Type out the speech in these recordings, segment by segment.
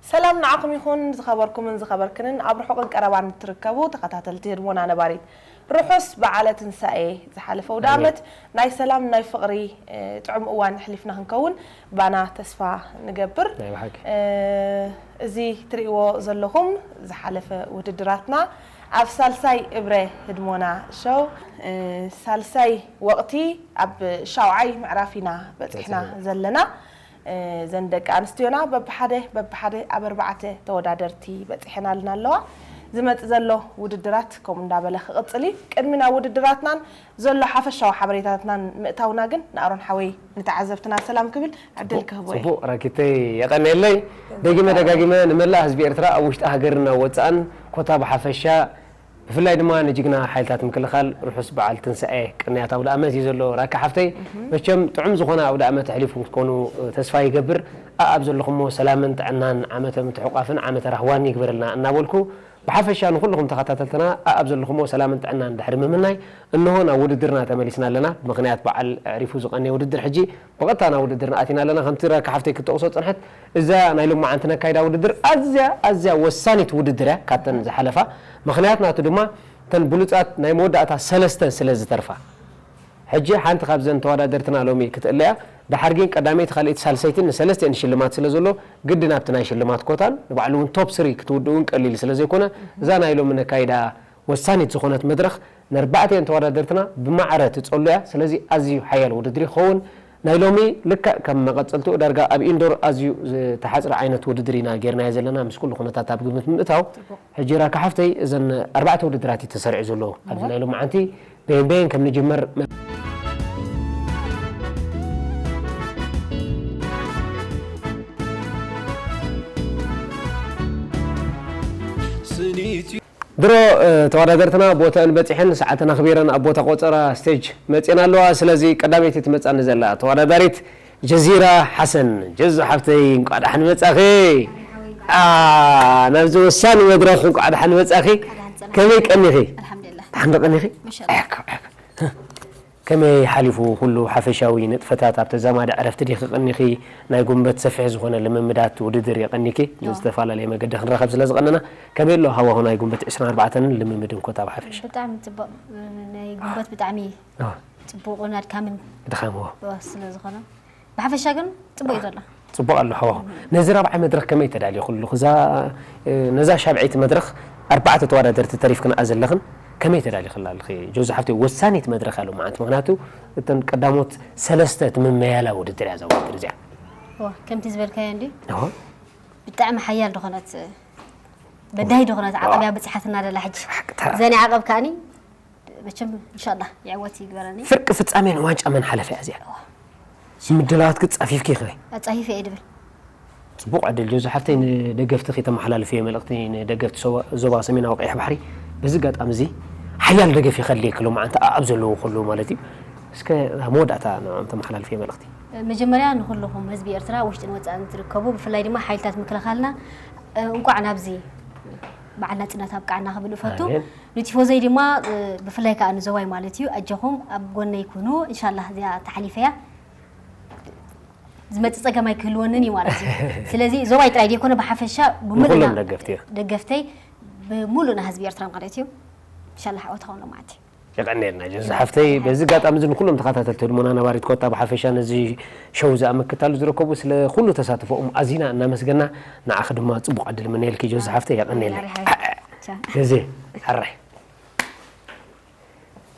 ሰላም ንዓኹም ይኹን። ዝኸበርኩምን ዝኸበርክንን ኣብ ርሑቕን ቀረባን እትርከቡ ተኸታተልቲ ህድሞና ነባሪት፣ ርሑስ በዓለ ትንሳኤ። ዝሓለፈ ኣውደ ኣሜን። ዓመት ናይ ሰላም፣ ናይ ፍቕሪ፣ እ፣ ጥዑም እዋን ኣሕሊፍና ክንከውን ባና ተስፋ ንገብር። ናይ ብሓቂ። እ፣ እዚ ትርእይዎ ዘለኹም ዝሓለፈ ውድድራትና ኣብ ሳልሳይ እብረ ህድሞና ሸው፣ እ፣ ሳልሳይ ወቕቲ ኣብ ሻውዓይ ምዕራፍ ኢና በፂሕና በፂሕና። ዘለና። እዘን ደቂ ኣንስትዮና በብሓደ በብሓደ ኣብ ኣርባዕተ ተወዳደርቲ በፂሐናልና ኣለዋ። ዝመፅእ ዘሎ ውድድራት ከምኡ እንዳበለ ክቕፅል እዩ። ቅድሚ ናብ ውድድራትናን ዘሎ ሓፈሻዊ ሓበሬታትናን ምእታውና ግን ንኣሮን ሓወይ ንተዓዘብትና ሰላም ክብል ዕድል ክህቦ እየ። ፅቡቕ ራኪተይ የቐንየለይ። ደጊመ ደጋጊመ ንመላእ ህዝቢ ኤርትራ ኣብ ውሽጢ ሃገርን ኣብ ወፃእን ኮታ ብሓፈሻ ብፍላይ ድማ ንጅግና ሓይልታት ምክልኻል ርሑስ በዓል ትንሳኤ ቅንያት ኣውደ ኣመት እዩ ዘሎ። ራካ ሓፍተይ፣ መቸም ጥዑም ዝኾነ ኣውደ ኣመት ኣሕሊፉ ክትኮኑ ተስፋ ይገብር። ኣኣብ ዘለኹሞ ሰላምን ጥዕናን ዓመተ ምትሕቋፍን ዓመተ ራህዋን ይግበረልና እናበልኩ፣ ብሓፈሻ ንኹልኹም ተኸታተልትና ኣኣብ ዘለኹሞ ሰላምን ጥዕናን ድሕሪ ምምናይ፣ እንሆ ናብ ውድድርና ተመሊስና ኣለና። ብምኽንያት በዓል ኣዕሪፉ ዝቐነየ ውድድር ሕጂ ብቐጥታ ናብ ውድድርና ኣቲና ኣለና። ከምቲ ራካ ሓፍተይ ክትጠቕሶ ዝጸንሐት፣ እዛ ናይ ሎማዓንቲ ነካይዳ ውድድር ኣዝያ፣ ኣዝያ ወሳኒት ውድድር እያ ካብተን ዝሓለፋ። ምኽንያት ናቱ ድማ እተን ብሉጻት ናይ መወዳእታ ሰለስተ ስለ ዝተርፋ። ሕጂ ሓንቲ ካብዘን ተወዳደርትና ሎሚ ክትእለ እያ። ደሓር ግን ቀዳመይቲ፣ ካልኣይቲ፣ ሳልሰይትን ንሰለስቲአን ሽልማት ስለ ዘሎ ግዲ ናብቲ ናይ ሽልማት ኮታን ንባዕሉ እውን ቶፕ ስሪ ክትውድእን ቀሊል ስለ ዘይኮነ እዛ ናይ ሎሚ ነካይዳ ወሳኒት ዝኾነት መድረኽ ንኣርባዕቲአን ተወዳደርትና ብማዕረ ትጸሉ እያ። ስለዚ ኣዝዩ ሓያል ውድድር ይኸውን። ናይ ሎሚ ልክዕ ከም መቐጸልትኡ ዳርጋ ኣብ ኢንዶር ኣዝዩ ዝተሓጽረ ዓይነት ውድድር ኢና ጌርናዮ ዘለና ምስ ኩሉ ኩነታት ኣብ ግምት ምእታው። ሕጂ ራካ ሓፍተይ እዘን ኣርባዕተ ውድድራት እዩ ተሰሪዑ ዘሎ ኣብዚ ናይ ሎማዓንቲ በየን በየን ከም ንጅምር ስኒት ድሮ እ፣ ተወዳደርትና ቦተአን በጺሐን ሰዓተን ኣኽቢረን ኣብ ቦታ ቆጸራ ስቴጅ መጺኤን ኣለዋ። ስለዚ ቀዳመይቲ ትመጻኒ ዘላ ተወዳዳሪት ጀዚራ ሓሰን። ጀዙ ሓፍተይ እንቋዕ ደሓን መጻኺ። አ፣ ናብዚ ወሳኒ መድረኽ እንቋዕ ደሓን መጻኺ። ከመይ ቀኒኺ? ኣልሓምዱሊላህ። ደሓን ዶ ቀኒኺ? ማሻኣላህ። ኣኮ፣ ኣኮ። ከመይ ሓሊፉ ኩሉ ሓፈሻዊ ንጥፈታት? ኣብ ተዛማዲ ዕረፍቲ ዲኺ ቀኒኺ? ናይ ጉንበት ሰፊሕ ዝኾነ ልምምዳት ውድድር የቐኒኪ። ዮ። ብዝተፈላለየ መገዲ ክንራኸብ ስለ ዝቐነና፣ ከመይ ኣሎ ሃዋሁ ናይ ጉንበት ዕስራን ኣርባዕተን ልምምድን ኮታ ብሓፈሻ? ብጣዕሚ ጽቡቕ። ናይ ጉንበት ብጣዕሚ ኣዎ። ጽቡቕን ኣድካምን ድኻምዎ። ስለ ዝኾነ፣ ብሓፈሻ ግን ጽቡቕ እዩ ዘሎ። ጽቡቕ ኣሎ ሃዋሁ። ነዚ ራብዓይ መድረኽ ከመይ ተዳልዩ ኩሉ? እዛ፣ እ፣ ነዛ ሻብዐይቲ መድረኽ ኣርባዕተ ተወዳደርቲ ተሪፍክንኣ ዘለኽን ከመይ ተዳሊኽላ ኣለኺ? ጆዚ ሓፍተይ፣ ወሳኒት መድረኽ እያ ሎማዓንቲ። ምኽንያቱ እተን ቀዳሞት ሰለስተ ትምመያላ ውድድር እያ እዛ ውድድር እዚኣ። እዋ፣ ከምቲ ዝበልካዮ እንዲ እዋ። ብጣዕሚ ሓያል ዝኾነት፣ በዳሂ ዝኾነት ዓቐብ እያ በጺሓትና ደላ ሕጂ። ሓቂ ተራ። ዘን ዓቐብ ከኣኒ መቸም ኢንሻላህ ይዕወት ይግበረኒ። ፍርቂ ፍጻሜን ዋንጫ መን ሓለፈ እያ እዚኣ? ምድላዋት ክጻፊፍኪ ኢኺ። ኣጻፊፈ እየ ድብል። ጽቡቕ ዕድል ጆዚ ሓፍተይ፣ ንደገፍትኺ ተመሓላልፍዮ መልእኽቲ ንደገፍቲ ሶባ-፣ ዞባ ሰሜናዊ ቀይሕ ባሕሪ። በዚ ኣጋጣሚ እዚ ሓያል ደገፍ ይኸልየኪ ሎማዓንቲ ኣብ ዘለዉ ኩሉ ማለት እዩ። እስከ ኣብ መወዳእታ ንዕኦም ተመሓላልፍዮ መልእኽቲ። መጀመርያ ንኹልኹም ህዝቢ ኤርትራ ውሽጥን ወጻእን ትርከቡ፣ ብፍላይ ድማ ሓይልታት ምክልኻልና፣ እ፣ እንቋዕ ናብዚ በዓል ናጽነት ኣብቃዕና ክብል እፈቱ። ኣሜን። ንቲፎዘይ ድማ፣ እ፣ ብፍላይ ከኣ ንዞባይ ማለት እዩ፣ ኣጆኹም ኣብ ጎነይ ኩኑ። ኢንሻላህ እዚኣ ተሓሊፈያ ዝመጽእ ጸገም ኣይክህልወንን እዩ ማለት እዩ። ስለዚ ዞባይ ጥራይ ዘይኮነ ብሓፈሻ ብምሉእና ንኹሎም ደገፍቲ እዩ። ደገፍተይ ብምሉእና ህዝቢ ኤርትራ ማለት እዩ። ኢንሻላህ ዓወት ኸውን ሎማዓንቲ። የቐንየልና ጀዚ ሓፍተይ። በዚ ኣጋጣሚ እዚ ንኩሎም ተኸታተልቲ ህድሞና ነባሪት ኮታ ብሓፈሻ ነዚ ሸው ዝኣመክታሉ ዝርከቡ ስለ ኩሉ ተሳትፎኦም ኣዚና እናመስገና ንዓኺ ድማ ጽቡቕ ዕድል ምነየልኪ ጀዚ ሓፍተይ። የቐንየልና። ቻ። ጀዚ ሕራይ።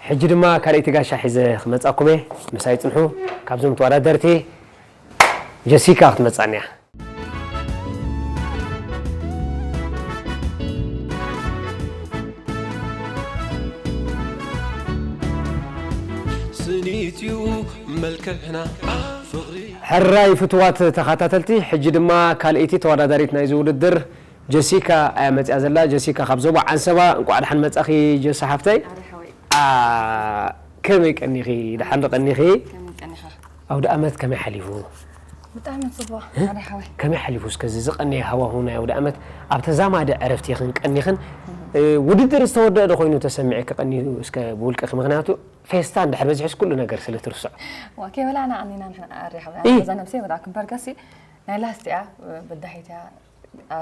ሕጂ ድማ ካልኣይቲ ጋሻ ሒዘ ክመጻኩም እየ። ምሳይ ጽንሑ። ካብዞም ተወዳደርቲ ጀሲካ ክትመጻኒ እያ። ስኒት እዩ መልክዕና ፍቕሪ። ሕራይ ፍትዋት ተኸታተልቲ፣ ሕጂ ድማ ካልኣይቲ ተወዳዳሪት ናይዚ ውድድር ጀሲካ እያ መጽያ ዘላ። ጀሲካ ካብ ዞባ ዓንሰባ፣ እንቋዕ ደሓን መጻኺ ጀሲ ሓፍተይ። ኣረ ሓወይ። ኣ፣ ከመይ ቀኒኺ? ደሓን ዶ ቀኒኺ? ከመይ ቀኒኻ? ኣውደ ኣመት ከመይ ሓሊፉ? ብጣዕሚ ጽቡቕ፣ እ? ኣረ ሓወይ። ከመይ ሓሊፉ እስከ እዚ ዝቐነየ ሃዋሁ ናይ ኣውደ ኣመት? ኣብ ተዛማዲ ዕረፍቲ ኢኽን ቀኒኽን፣ እ፣ ውድድር ዝተወደአ ዶ ኮይኑ ተሰሚዑ ከቐንዩ እስከ ብውልቅኺ? ምኽንያቱ ፌስታ እንድሕር በዚሑስ ኩሉ ነገር ስለ ትርስዖ። ዋ፣ ከይበላዕና ኣኒና ንሕና፣ ኣረ ሓወይ። እ? ኣነ ነብሰይ በላዕኩ እምበር ከሲ፣ ናይ ላስቲኣ በዳሂት እያ።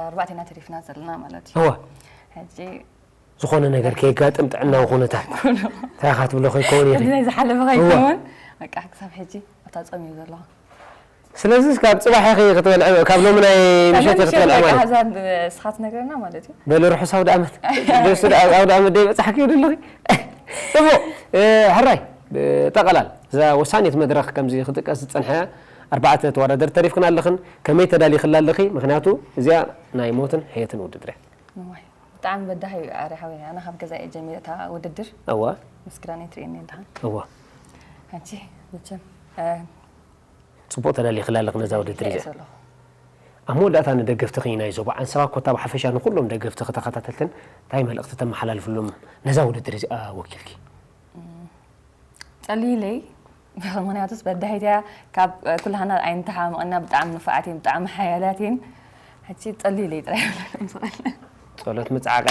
ኣርባዕቴና ተሪፍና ዘለና ማለት እዩ። እወ ሕጂ ዝኾነ ነገር ከየጋጥም ጥዕናዊ ኩነታት እንታይ ኢኻ ትብሎ ከይከውን ኢኺ። እዚ ናይ ዝሓለፈ ከይከውን በቃ ክሳብ ሕጂ ኣብታ ጾም እዩ ዘለኹ። ስለዚ ካብ ጽባሕ ኢኺ ክትበልዒ፣ ካብ ሎሚ ናይ ምሸት ኢኺ ክትበልዒ ማለት እዩ። ዛን ስኻት ነገርና ማለት እዩ። በሊ ርሑስ ኣውደ ዓመት። ደስ ዶ ኣብ ኣውደ ዓመት ደይ በጻሕኪ ይብሉ ኣለኺ። ጽቡቕ። ሕራይ ጠቐላል እዛ ወሳኔት መድረኽ ከምዚ ክጥቀስ ዝጸንሐ ኣርባዕተ ተወዳደርቲ ተሪፍክን ኣለኽን። ከመይ ተዳሊኽላ ኣለኺ? ምኽንያቱ እዚኣ ናይ ሞትን ሕየትን ውድድር እያ። እዋይ ብጣዕሚ በዳሂ እዩ ኣረ ሓወይ። ኣነ ካብ ገዛ እየ ጀሚረ እታ ውድድር። እወ ምስ ክዳነይ ትርእየኒ ኣለኻ። እወ ሕጂ መቸም ጽቡቕ ተዳሊኽላ ኣለኽ ነዛ ውድድር እዚኣ። ዘለኹ ኣብ መወዳእታ ንደገፍትኺ ናይ ዞባ ዓንሰባ ኮታ ብሓፈሻ ንኹሎም ደገፍትኺ ተኸታተልትን እንታይ መልእኽቲ ተመሓላልፍሎም ነዛ ውድድር እዚኣ ወኪልኪ? ጸልዩለይ። ምኽንያቱስ በዳሂት እያ። ካብ ኩላህና ኣይንተሓማመቕና። ብጣዕሚ ንፉዓት እየን፣ ብጣዕሚ ሓያላት እየን። ሕጂ ጸልዩለይ ጥራይ ክብለኩም ዝኽእል። ጸሎት ምጽዓቃ።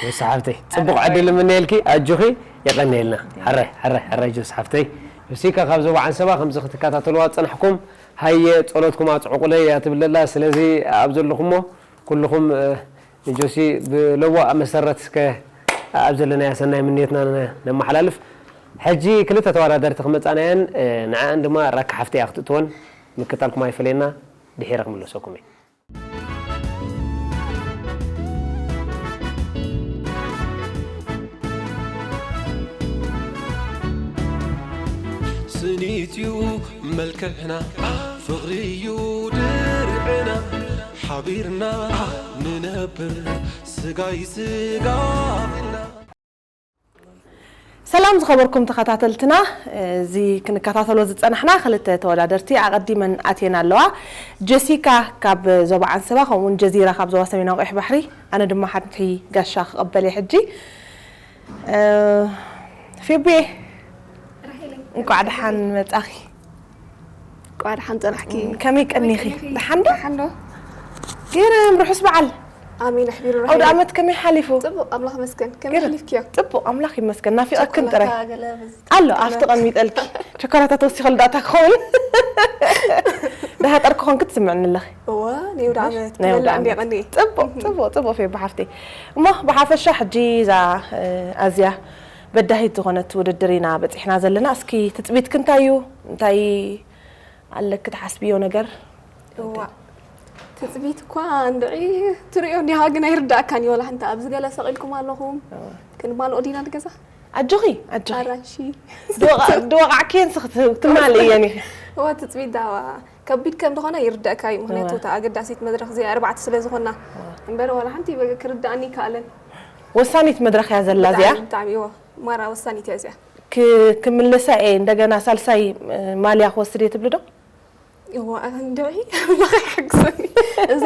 ወሲ ሓብተይ ጽቡቕ ዕድል እምነየልኪ። ኣጆኺ። የቐንየልና። ሕራይ ሕራይ ሕራይ ጆስ ሓብተይ። ሉሲካ ካብ ዞባ ዓንሰባ ከምዚ ክትከታተልዋ ዝጸናሕኩም ሃየ ጸሎትኩም ኣጽዕቑለይ እያ ትብል ዘላ። ስለዚ ኣብ ዘለኹሞ ኩልኹም ንጆሲ ብለዋእ መሰረት እስከ ኣብ ዘለናዮ ሰናይ ምንየትና ነመሓላልፍ። ሕጂ ክልተ ተወዳደርቲ ክመጻና እየን። ንዐኣን ድማ ራካ ሓፍቲ እያ ክትእትወን። ምክታልኩም ኣይፈለየና። ድሒረ ክምለሰኩም እየ። ስኒት እዩ መልክዕና፣ ፍቕሪ እዩ ድርዕና፣ ሓቢርና ንነብር ስጋይ ስጋ ኢልና። ሰላም ዝኸበርኩም ተኸታተልትና፣ እዚ ክንከታተሎ ዝጸናሕና ክልተ ተወዳደርቲ ኣቐዲመን ኣትየን ኣለዋ። ጀሲካ ካብ ዞባ ዓንሰባ፣ ከምኡውን ጀዚራ ካብ ዞባ ሰሜናዊ ቀይሕ ባሕሪ፣ ኣነ ድማ ሓንቲ ጋሻ ክቕበል እየ ሕጂ። እ፣ ፌቡዬ፣ እንኳዕ ደሓን መጻኺ። እንኳዕ ደሓን ጸናሕኪ። ከመይ ቀኒኺ? ደሓን ዶ? ደሓን ዶ? ግርም፣ ርሑስ በዓል። ኣሜን ኣሕቢሩ ኣውደ ራሄል። ዓመት ከመይ ሓሊፉ? ጽቡቕ ኣምላኽ መስገን። ከመይ ግርም። ሓሊፍክዮ? ጽቡቕ፣ ኣምላኽ ይመስገን። ናፊቐክን ጥራይ። ቸኮላታ ገለ በዚ- ኣሎ ኣብቲ ቀሚጠልኪ። ቸኮላታ ተወሲኸሉ ዳታ ክኸውን። ዳሃጠር ክኾንኪ ትስምዕኒ ኣለኺ። እወ፣ ናይ ኣውደ ዓመት ናይ ኣውደ ክመልእ እንደ ዓመት። ቀንዲ። ጽቡቕ፣ ጽቡቕ፣ ጽቡቕ ፌቡ ሓፍተይ። እሞ ብሓፈሻ ሕጂ እዛ፣ እ፣ ኣዝያ በዳሂት ዝኾነት ውድድር ኢና በጺሕና ዘለና። እስኪ ትጽቢትኪ እንታይ እዩ? እንታይ ኣለኪ ትሓስብዮ ነገር? እዋ። ትጽቢት እኳ እንድዒ ትርእዮ እንዲኻ ግን ኣይርዳእካን እዩ። ወላ ሓንቲ ኣብዚ ገለ ሰቒልኩም ኣለኹም። ክንማልኦ ዲና ንገዛ? ኣጆኺ፣ ኣጆኺ። ኣራንሺ። ድወቓ-፣ ድወቓዕክየን ስኽ ት-፣ ትማሊ እየን ኢኺ። እዋ፣ ትጽቢት ዳዋ ከቢድ ከም ዝኾነ ይርዳእካ እዩ። ምኽንያቱ እዋ። እታ ኣገዳሲት መድረኽ እዚኣ ኣርባዕተ ስለ ዝኾና። እዋ። እምበር ዋላ ሓንቲ በ-፣ ክርዳእኒ ይከኣለን። ወሳኒት መድረኽ እያ ዘላ እዚኣ። ብጣዕሚ፣ ብጣዕሚ፣ እዋ። ማራ ወሳኒት እያ እዚኣ። ክ-፣ ክምለሳ እየ፣ እንደገና ሳልሳይ፣ እ፣ ማልያ ክወስድ እየ ትብሊ ዶ? እዋ፣ እንድዒ፣ ኣምላኽ ይሓግዘኒ። እዛ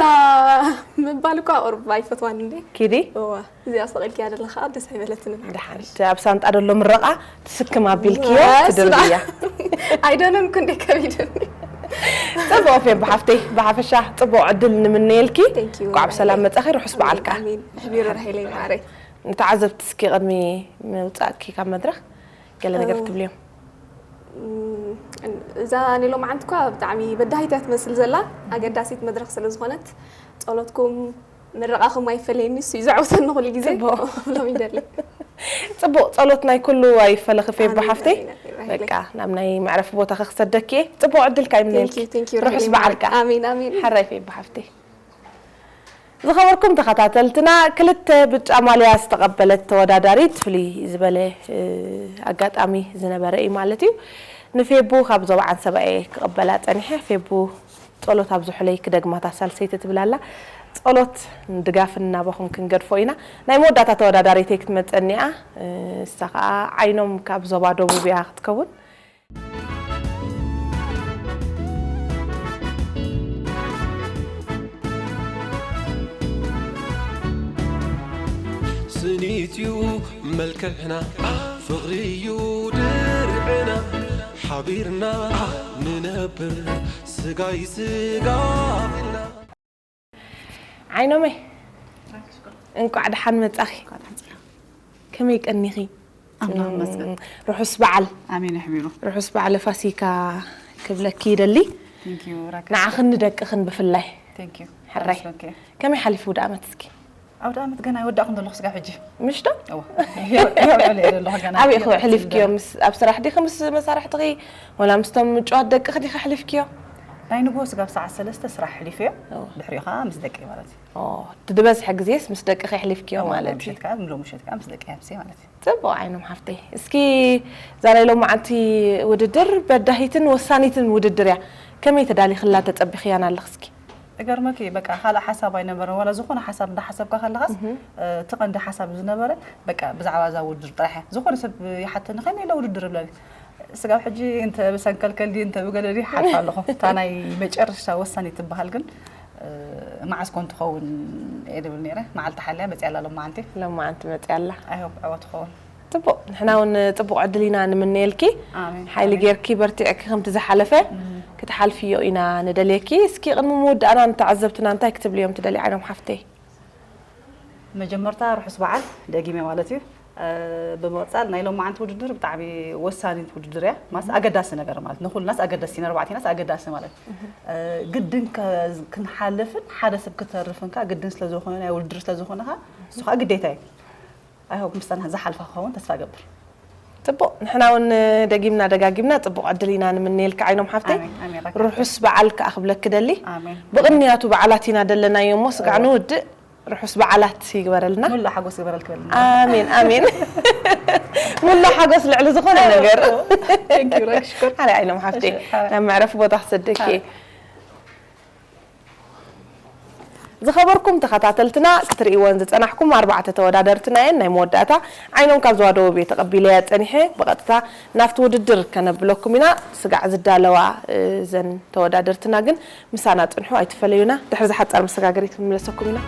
ምባል እኳ ቁሩብ ኣይፈትዋን እንዴ። ኪዲ? እዋ፣ እዚኣ ሰቒልክያ ዘለኻ ደስ ኣይበለትንን። ደሓን፣ እቲ ኣብ ሳንጣ ደሎ ምረቓ ትስክም ኣቢልክዮ በስመ ትድርብያ። ኣብ። ኣይደነንኩ እንዴ ከቢድኒ። ጽቡቕ ፌብ ብሓፍተይ፣ ብሓፈሻ ጽቡቕ ዕድል ንምነየልኪ። Thank you፣ እንኳዕ ብሰላም ራሄለይ። መጻኺ፣ ርሑስ በዓልካ። ኣሜን፣ ኣሜን። ኣሕቢሩ ራሄለይ ማዕረይ። ንተዓዘብቲ እስኪ ቅድሚ ምውጻእኪ ካብ መድረኽ ገለ ነገር እም፣ ክትብልዮም? እም፣ እዛ ናይ ሎማዓንቲ እኳ ብጣዕሚ በዳሂት እያ ትመስል ዘላ። ኣገዳሲት መድረኽ ስለ ዝኾነት ጸሎትኩም ምርቓኹም ኣይፈለየኒ፣ እሱ እዩ ዘዕውተኒ ኩሉ ግዜ። ጽቡቕ። ሎም ይደሊ። ጽቡቕ፣ ጸሎት ናይ ኩሉ ኣይፈለኺ ፌቡ ኣሜን፣ ሓፍተይ። ኣሜን፣ ኣሜን፣ ራሄለይ። በቃ፣ ናብ ናይ መዕረፊ ቦታኺ ክሰደኪ እየ። ጽቡቕ ዕድል ከኣ ይምነየልኪ። Thank you፣ thank you፣ ርሑስ ራሄለይ በዓልካ። ማዕረይ። ኣሜን፣ ኣሜን። ሕራይ ፌቡ ሓፍተይ። ዝኸበርኩም ተኸታተልትና፣ ክልተ ብጫ ማልያ ዝተቐበለት ተወዳዳሪት ፍልይ ዝበለ፣ እ፣ ኣጋጣሚ ዝነበረ እዩ ማለት እዩ። ንፌቡ ካብ ዞባ ዓንሰባ እየ ክቕበላ ጸኒሐ። ፌቡ ጸሎት ኣብዝሑለይ ክደግማታ ሳልሰይቲ ትብል ኣላ። ጸሎት ንድጋፍን ናባኹም ክንገድፎ ኢና። ናይ መወዳእታ ተወዳዳሪተይ ክትመጸኒ እያ። እ፣ እሳ ኸኣ ዓይኖም ካብ ዞባ ደቡብ እያ ክትከውን። ስኒት እዩ መልክዕና፣ ፍቕሪ እዩ ድርዕና፣ ሓቢርና ንነብር ስጋይ ስጋ ኢልና። ዓይኖመይ፣ እንቋዕ ደሓን መጻኺ። ከመይ ቀኒኺ? ኣምላኽ ይመስገን። ርሑስ በዓል። ኣሜን ኣሕቢሩ። ርሑስ በዓለ ፋሲካ ክብለኪ ይደሊ። Thank you ራካ። ንዓኽን ንደቅኽን ብፍላይ። Thank you። ሕራይ። ኣመስገንኪ። ከመይ ሓሊፉ ውደ ዓመት እስኪ? ኣውደ ዓመት ገና ኣይወዳእኹን ዘለኹ ስጋብ ሕጂ። ምሽ ዶ? እወ። የውዕል እየ ዘለኹ ገና። ኣበይ ኢኹ የውዕል ሕሊፍክዮ? እየ። ምስ ኣብ ስራሕ ዲኺ ምስ መሳርሕትኺ ወላ ምስቶም ምጭዋት ደቅኺ ዲኺ ሕሊፍክዮ? ናይ ንግሆ ስጋብ ሰዓት ሰለስተ ስራሕ ሕሊፈዮ። እወ። ድሕሪኡ ከዓ ምስ ደቂ ማለት እዩ። ኦ፣ እቲ ዝበዝሐ ግዜስ ምስ ደቅኺ ኣሕሊፍክዮ እወ፣ ማለት እዩ። ምሸት ከዓ፣ ምሎ ምሸት ከዓ ምስ ደቂ ምሴ ማለት እዩ። ጽቡቕ ዓይኖም ሓፍተይ። እስኪ እዛ ናይ ሎማዓንቲ ውድድር በዳሂትን ወሳኒትን ውድድር እያ። ከመይ ተዳሊኽላ ተጸቢኽያን ኣለኽ እስኪ? እገርመኪ በቃ ካልእ ሓሳብ ኣይነበረን። ዋላ ዝኾነ ሓሳብ እንዳሓሰብካ ከለኻስ እቲ ቀንዲ ሓሳብ ዝነበረ በቃ ብዛዕባ እዛ ውድድር ጥራሕ እያ። ዝኾነ ሰብ ይሓተኒ ከመይ ኢለ ውድድር እብለኒ። ስጋብ ሕጂ እንተ ብሰንከልከል ድዩ እንተ ብገለ ድዩ ሓልፋ ኣለኹ። እታ ናይ መጨረሻ ወሳኒት ትበሃል ግን መዓስ ኮን ትኸውን እየ ድብል ነይረ። መዓልቲ ሓልያ መፅያ ኣላ ሎማዓንቲ። ሎማዓንቲ መፅያ ኣላ። I hope ዕወት ትኸውን። ጽቡቕ፣ ንሕና እውን ጽቡቕ ዕድል ኢና ንምነየልኪ። ኣሜን። ሓይሊ ጌርኪ በርቲዕኪ ከምቲ ዝሓለፈ ክትሓልፍዮ ኢና ንደልየኪ። እስኪ ቅድሚ ምውዳእና ንተዓዘብትና እንታይ ክትብልዮም ትደሊ ዓይኖም ሓፍተይ? መጀመርታ ርሑስ በዓል ደጊመ ማለት እዩ። ብምቕፃል ናይ ሎማዓንቲ ውድድር ብጣዕሚ ወሳኒት ውድድር እያ። ማስ ኣገዳሲ ነገር ማለት ንኩልናስ ኣገዳሲ፣ ንኣርባዕቴናስ ኣገዳሲ ማለት ግድን ከ- ክንሓልፍን ሓደ ሰብ ክተርፍን ከ ግድን ስለዝኾነ ናይ ውድድር ስለዝኾነ ከ እሱ ከዓ ግዴታ እዩ። ኣይሆብ ምስታና ዝሓልፋ ክኸውን ተስፋ ገብር። ጽቡቕ፣ ንሕና እውን ደጊምና ደጋጊምና ጽቡቕ ዕድል ኢና ንምንየልካ ዓይኖም ሓፍተይ። ኣሜን፣ ኣሜን፣ ራካ። ርሑስ በዓል ከኣ ክብለኪ ደሊ። ኣሜን። ብቕንያቱ በዓላት ኢና ደለናዮ እሞ ስጋዕ ንውድእ ርሑስ በዓላት ይግበረልና። ሙሉ ሓጎስ ግበረልክ በልና። ኣሜን ኣሜን። ሙሉ ሓጎስ ልዕሊ ዝኾነ ነገር። Thank you ራክ ሽኮር። ሓደ ዓይኖም ሓፍተይ እሺ፣ ሓደ። ናብ መዕረፊ ቦታ ክሰደኪ። ዝኸበርኩም ተኸታተልትና ክትርእይወን ዝጸናሕኩም ኣርባዕተ ተወዳደርትና እየን። ናይ መወዳእታ ዓይኖም ካብ ዝዋደወ ቤት ተቐቢለያ ጸኒሐ ብቐጥታ ናብቲ ውድድር ከነብለኩም ኢና። ስጋዕ ዝዳለዋ እዘን ተወዳደርትና ግን ምሳና ጽንሑ ኣይትፈለዩና። ድሕሪ ዝሓጻር መሰጋገሪት ክንምለሰኩም ኢና።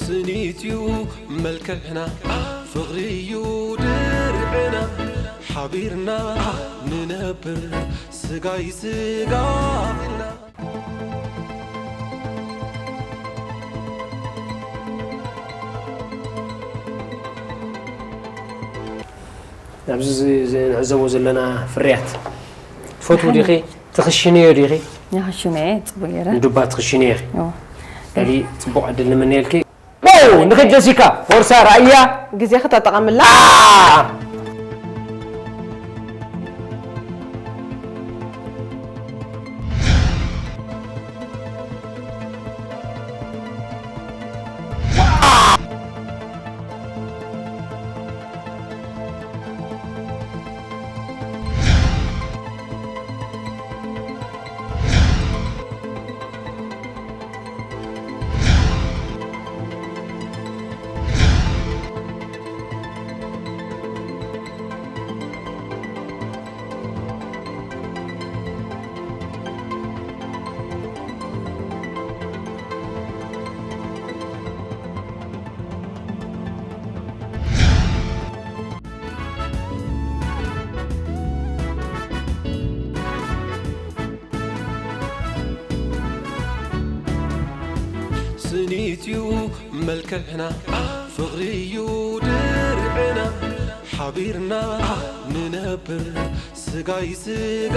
ስኒትዩ መልክዕና ፍቕርዩ ድርዕና ሓቢርና ንነብር ስጋይ ስጋ ኢልና። ኣብዚ ዝ- ዝ- ንዕዘቦ ዘለና ፍርያት ትፈትው ዲኺ? ትኽሽንዮ ዲኺ? ይኽሽነ እየ ጽቡቅ ገይረ። ንዱባ ትኽሽንዮ ኢኺ? ኦ። ስለዚ ጽቡቕ ዕድል ንምንየልኪ። ዋው! ንኺድ ጀሲካ፣ ቦርሳ ራእያ። ግዜኺ ተጠቐምላ። ስኒትዩ መልክዕና ፍቕርዩ ድርዕና ሓቢርና ንነብር ስጋይ ስጋ